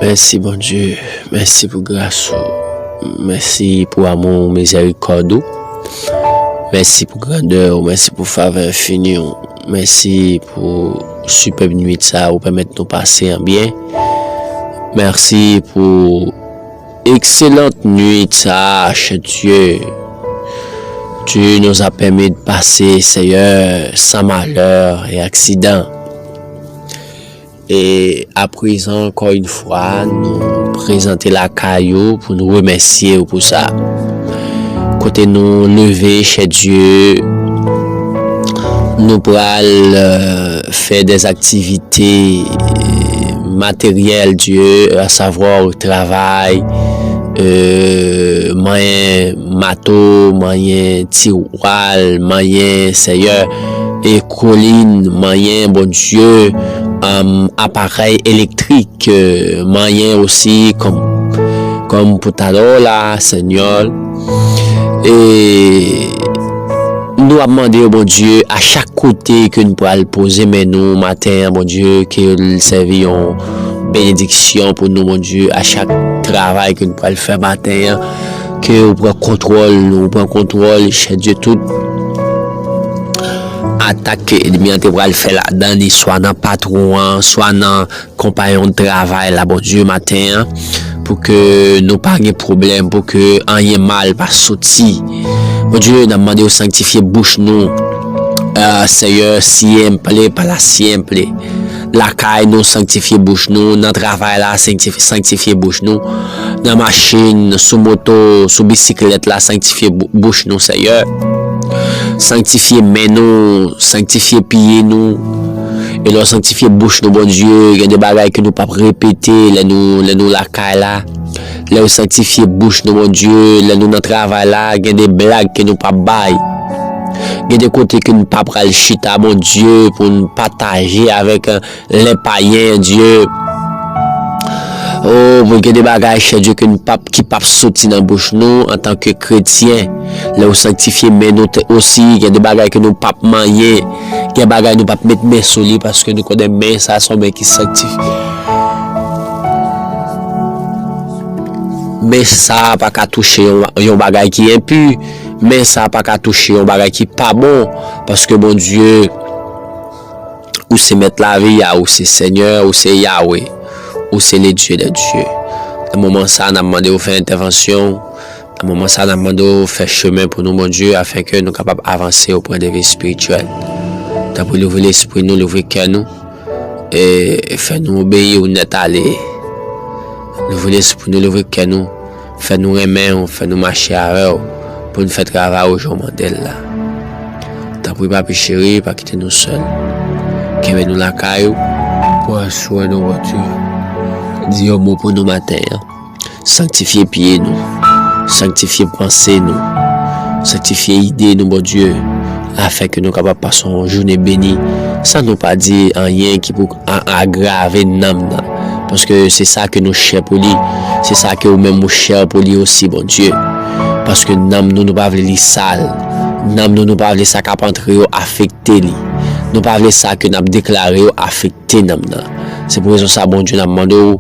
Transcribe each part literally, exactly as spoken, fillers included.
Mèsi, Bondye. Mèsi pou gras ou. Mèsi pou amou ou, mizèrikòd ou. Mèsi pou grandè ou. Mèsi pou favè enfini ou. Mèsi pou sipèb nwit sa ou pèmèt nou pase an byen. Mèsi pou ekselant nwit sa, chè Dye. Tu nous as permis de passer, Seigneur, sans malheur et accident. E aprezan, ankò yon fwa, nou prezante lakay ou pou nou remèsye ou pou sa. Kote nou leve, chè Dye, nou pral, euh, fè des activités, euh, matérielles, Dye, à savoir travay, euh, manyen mato, manyen tiwal, manyen, Seyè, e kolin, manyen, Bondye, um, aparèy elektrik, euh, manyen osi, kòm, kòm pou talè la, Senyè. E nou ap mande yo, Bondye, a chak kote ke nou pral poze men nou maten an, Bondye, ke l sèvi yon benediksyon pou nou, Bondye, a chak travay ke nou pral fè maten an, ke ou pran kontwòl nou, ou pran kontwòl, chè Dye, tout atak ke ènmi an te pral fè ladan li, swa nan patwon an, swa nan konpayon travay la, Bondye, maten an, pou ke nou pa gen pwoblèm, pou ke anyen mal pa soti. Bondye, n ap mande w sanktifye bouch nou. Ah, Seyè, siempre para siempre. Lakay nou, sanktifye bouch nou. Nan travay la, sanktifye, sanktifye bouch nou. Nan machin, sou moto, sou bisiklèt la, sanktifye bou-, bouch nou, Seyè. Sanktifye men nou, sanktifye pye nou. E lè w sanktifye bouch nou, Bondye, gen de bagay ke nou p ap repete lè nou, lè nou lakay la. Lè w sanktifye bouch nou, Bondye, lè nou nan travay la, gen de blag ke nou p ap bay. Gen de kote ke nou pa pral chita, Bondye, pou n pataje avèk, eh, lè payen, Dye. Oh, pou gen de bagay, chè Dye, ke nou p ap, ki p ap soti nan bouch nou antanke kretyen. Lè w sanktifye men nou te-, osi, gen de bagay ke nou p ap manyen. Gen bagay nou p ap met men sou li, paske nou konnen men sa, se yon men ki sanktifye. Men sa pa ka touche yon, yon bagay ki enpi. Men sa pa ka touche yon bagay ki pa bon, paske Bondye, ou se mèt lavi a, ou se Senyè, ou se Yawe, ou se le Dye dè Dye. Nan moman sa, n ap mande w fè entèvansyon. Nan moman sa, n ap mande w fè chemen pou nou, Bondye, afenke nou kapab avanse o pwen de vi espirityèl. Tanpri, louvri lespri nou, louvri kè nou, e fè nou obeyi w nèt ale. Louvri lespri nou, louvri kè nou, fè nou renmen w, fè nou mache avè w, pou n fè travay ou jan w mande l la. Tanpri, papi cheri, pa kite nou sèl. Kenbe nou lakay ou. Pran swen nou, Bondye. Di yon mo pou nou maten an. Sanktifye pye nou. Sanktifye panse nou. Sanktifye ide nou, Bondye. Afenke nou kapab pase yon jounen beni. San nou pa di anyen ki pou a-, agrave nanm nan. Paske se sa ke nou chè pou li. Se sa ke ou menm ou chè pou li osi, Bondye. Paske nanm nou, nou pa vle li sal. Nanm nou, nou pa vle sa k ap antre yo afekte li. Nou pa vle sa ke n ap deklare yo afekte nanm nan. Se pou rezon sa, Bondye, n ap mande w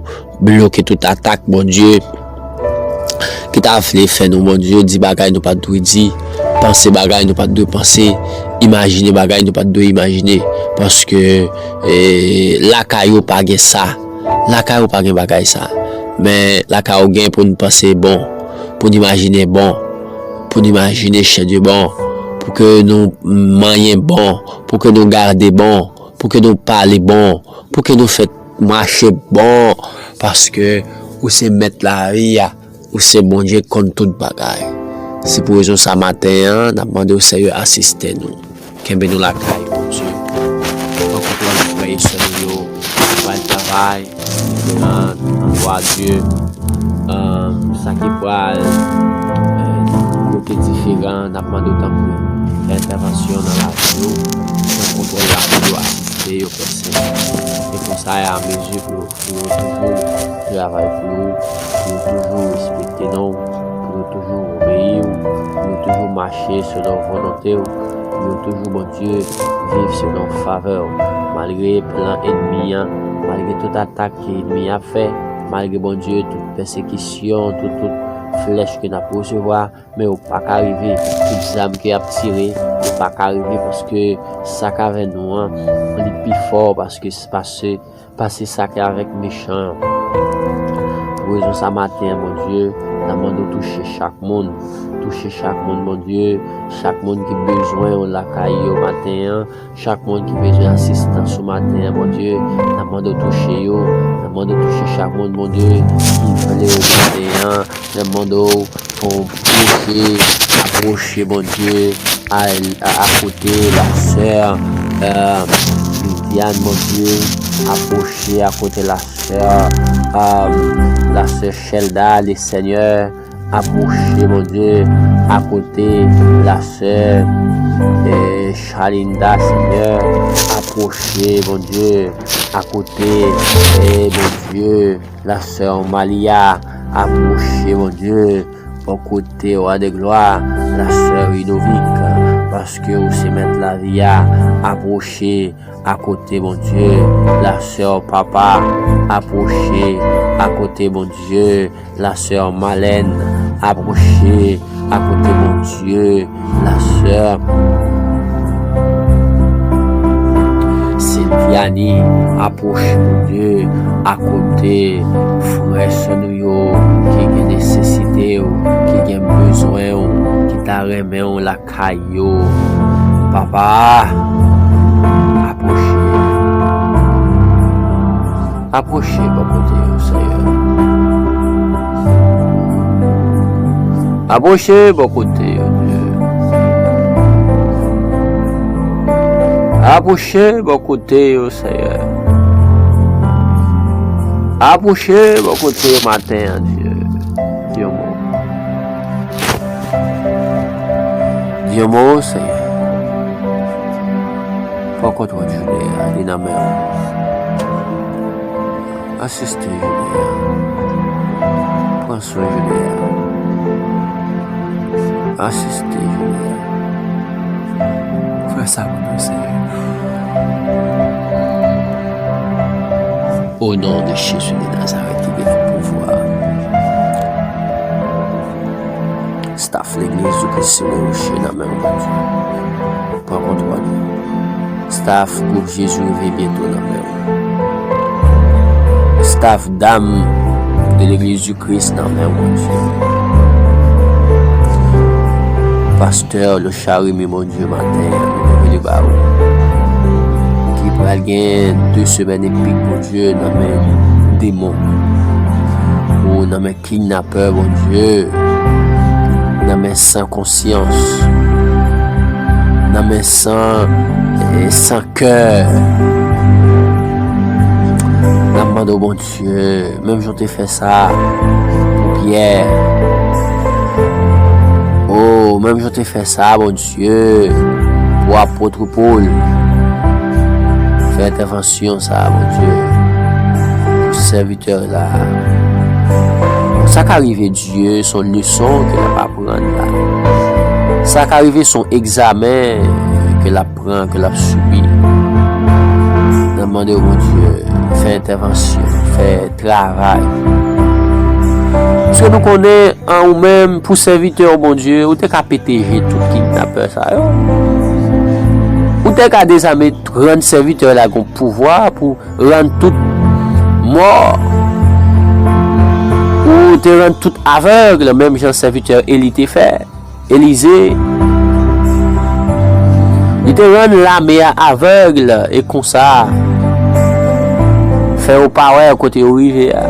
bloke tout atak, Bondye, ki ta vle fè nou, Bondye, di bagay nou pa t dwe di, panse bagay nou pa t dwe panse, imajine bagay nou pa t dwe imajine. Paske, eh, lakay ou pa gen sa. Lakay ou pa gen bagay sa. Men lakay ou gen pou n panse bon, pou n imajine bon, pou n imajine chè Dye bon, pou ke nou manyen bon, pou ke nou gade bon, pou ke nou pale bon, pou ke nou fè mache bon, paske ou se mèt lavi a, ou se Bondye k konn tout bagay. Se pou rezon sa maten an, n ap mande w, Seyè, asiste nou. Kenbe nou lakay, Bondye. Pran kontwòl frè e sè nou yo, pral travay, nan, nan glwa Dye. Sa ki pral, eh, kote diferan, n ap mande w tanpri, fè entèvansyon nan lavi yo, pran kontwòl lavi yo, asiste yo, pase. E konsa, a mezi pou, pou yo toujou travay pou ou, pou yo toujou respekte non w, pou yo toujou obeyi w, pou yo toujou mache selon volonte w, pou yo toujou, Bondye, viv selon favè w. Malgre plan ènmi an, malgre tout atak ke ènmi an ap fè, malgre, Bondye, tout pèsekisyon, tout, tout flèch ke n ap resevwa, men yo pa ka rive. Tout zam ke y ap tire, yo pa ka rive, paske sa k avè nou an, li pi fò, paske, pase, pase sa k avèk mechan an. Pou rezon sa maten an, Bondye, n ap mande w touche chak moun. Touche chak moun, Bondye. Chak moun ki bezwen w lakay yo maten an. Chak moun ki bezwen asistans ou maten an, Bondye, n ap mande w touche yo. N ap mande w touche chak moun, Bondye, ki vle w maten an. N ap mande w pou w pwoche, apwoche, Bondye, a, a, akote lasè, euh, Viviane, Bondye, apwoche akote lasè, euh, lasè Shelda, le Senyè. Apwoche, Bondye, akote lasè, eh, Chalinda, Senyè. Apwoche, Bondye, akote, eh, Bondye, lasè Malia. Apwoche, Bondye, bò kote Wa de Glwa, lasè Ludovic, paske ou se mèt lavi a. Apwoche, akote Bondye, lasè Papa, apwoche, akote Bondye, lasè Malèn, apwoche, akote Bondye, lasè Silviani, apwoche, Bondye, akote frè sè nou yo ki gen nesesite w, ki gen bezwen w, ki ta renmen w la kay yo. Papa, apwoche. Apwoche bò kote yo, Senyè. Apwoche bò kote yo, Dye. Apwoche bò kote yo, Senyè. Apwoche bò kote yo maten an, Dye. Di yon mo. Di yon mo, Senyè. Pran kontwòl jounen an, li nan men w. Asiste jounen an. Pran swen jounen an. Asiste jounen an. Fè sa pou nou, Senyè. O non de Jezi de Nazarèt ki gen tout pouvwa. Staff Legliz Kris sou le woche nan men w, Bondye. Pran kontwòl. Staff gwoup Jezi Reveye Byento nan men w. Staff Dam de Legliz di Kris nan men w, Bondye. Pastè Lochard Remy, Bondye, maten an, nou leve li ba ou. Ki pral gen de semèn epik, Bondye, nan men demon. Ou nan men kidnapè, Bondye, nan men san konsyans, nan men san, eh, san kè. N ap mande w, Bondye, menm jan w te fè sa pou Pyè. O, menm jan w te fè sa, Bondye, pou apot Pòl. Fè entèvansyon sa a, Bondye, pou sèvitè la. Sa ka rive Dye, se yon leson ke l ap aprann la. Sa ka rive se yon egzamen ke l ap pran, ke l ap sibi. N ap mande w, Bondye, fè entèvansyon, fè travay. Paske nou konnen, an, ou menm, pou sèvitè w, Bondye, ou te ka pete je tout kidnapè sa yo. Ou te ka dezame, rann sèvitè la gon pouvwa pou rann tout mò. Ou te rann tout avèg, menm jan sèvitè Eli te fè. Elize, li te rann lame a avèg, e konsa, fè yo pa wè kote yo rive a.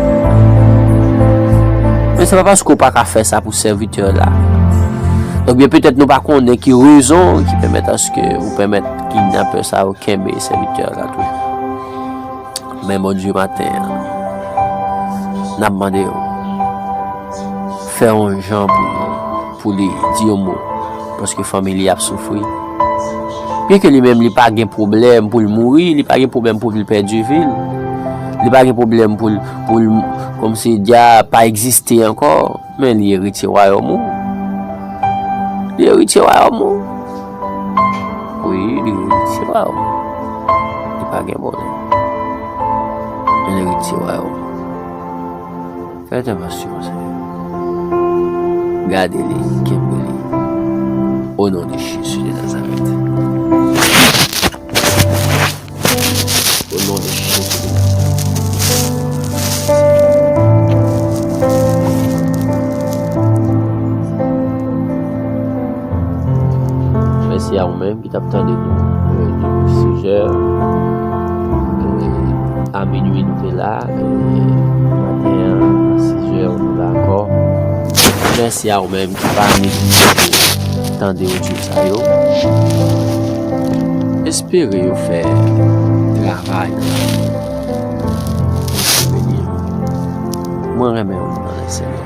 Men se pa paske w pa ka fè sa pou sèvitè la. Donk, byen petèt nou pa konnen ki rezon ki pèmèt aske ou pèmèt kidnapè sa yo kenbe sèvitè la toujou. Men Bondye maten an, n ap mande w, fè yon jan pou, pou li di yon mo, paske fanmi li ap soufri. Byenke li menm li pa gen pwoblèm pou l mouri, li pa gen pwoblèm pou l pèdi vi l, li pa gen pwoblèm pou l, pou l, kòmsi di a pa egziste ankò. Men li eritye wayòm ou. Li eritye wayòm ou. Wi, li eritye wayòm ou. Li pa gen pwoblèm. Men li eritye wayòm ou. Fè entèvansyon, Senyè. Gade li, kenbe li. O non de Jezi de Nazarèt. O non de Jezi de Nazarèt. Mèsi a ou menm ki t ap tande nou. Depi sis è, a minui nou te la, maten an, a sis è nou la ankò. Mèsi a ou menm ki pa neglije pou tande odyo sa yo. Espere yo fè travay la. Mwen renmen ou nan Lesenyè.